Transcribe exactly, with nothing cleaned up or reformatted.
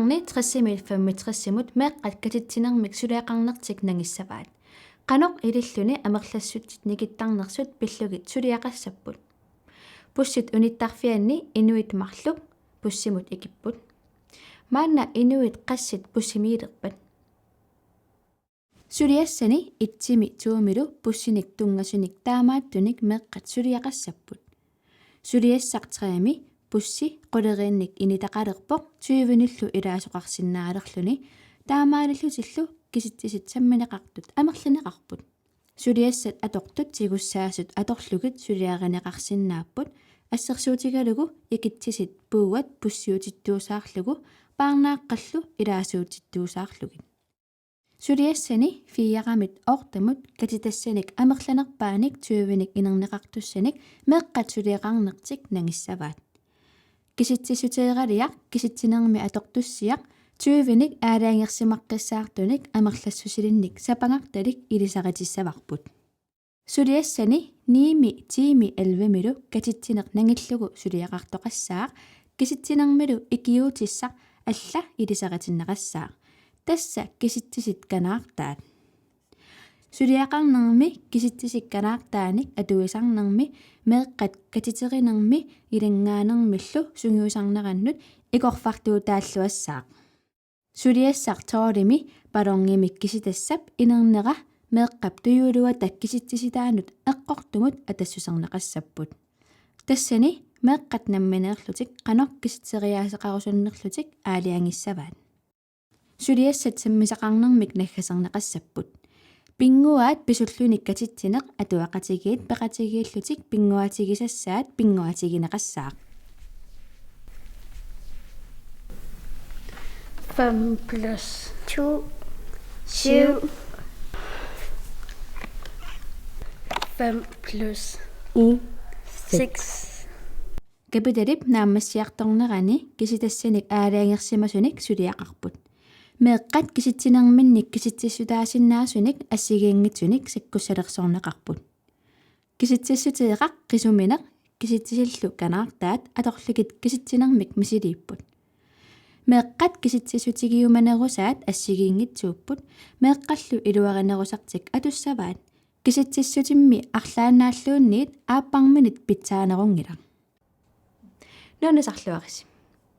Ni tresimiit femogtresimut meeqqat katitsinermik suliaqarnertik nangissavaat. Qanoq ililluni amerlassutit nikittarnersut pillugit suliaqassapput. Bussit unittarfianni inuit marluk bussimut ikipput. Maanna inuit qassit bussimiilerpat. Suliassani etsimi tomilu bussinik tunngasunik taamaattunik meeqqat suliaqassapput. Suliassaq tremi bussi quleriinnik initaqalerpoq tyvenillu ilaasoqarsinnaalerluni, taamaalillutillu kisitsisit sammineqartut amerlineqarput. Suliassat atortut tigussaasut atorlugit suliarineqarsinnaapput, assersuutigalugu ikitsisit puuat bussiutittuusaarlugu paarnaaqqallu ilaasuutittuusaarlugit. Suliassani fireamit ottemut katitassanik amerlanerpaanik tyvenik inerneqartussanik meeqqat suliaqarnertik nangissavaat. Kisitsissuteeraliaq kisitsinermi atortussiaq tyvenik aalajangersimaqqissaartunik amerlassusilinnik sapangartalik ilisaritissavarput. Suliassani nimi, timi, ellevemilu katitsineq nangillugu suliaqartoqassaaq, kisitsinermilu ikiuutissaq alla ilisaritinneqassaaq. Tassa kisitsisit kanaartaat. Suliaqarnermi kisitsisit kanaartaanik atuisarnermi meeqqat katiterinermi ilanngaanermillu sungiusarnerannut ikorfartuutaalluassaaq. Suliassaq tolvimi ballonimik kisitassap inernera meeqqap tujuuluata kisitsisitaanut eqqortumut atassuserneqassapput. Tassani meeqqat nammineerlutik qanoq kisitseriaaseqarusunnerlutik aalajangissavaat. Suliassat sammisaqarnermik naggaserneqassapput. Pinnguaat pisullunik katitsineq atuaqatigiit peqatigiillutik pinnguaatigisassaat pinnguaatigineqassaaq. Fem plus to. Syv. Fem plus en. Seks. Kapitalip naammassiartornerani kisitassanik aalajangersimasunik suliaqarput. Meeqqat kisitsinerminnik kisitsissutaasinnaasunik assigiinngitsunik sakkussalersorneqarput. Kisitsissuteeraq qisumineq kisitsisillu kanaartaat atorlugit kisitsinermik misiliipput. Meeqqat kisitsissutigiumanerusaat assigiinngitsuupput, meeqqallu iluarinerusartik atussavaat. Kisitsissutimmi arlaannaalluunniit aapparminit pitsaanerunngilaq. Nuannisarluarisi.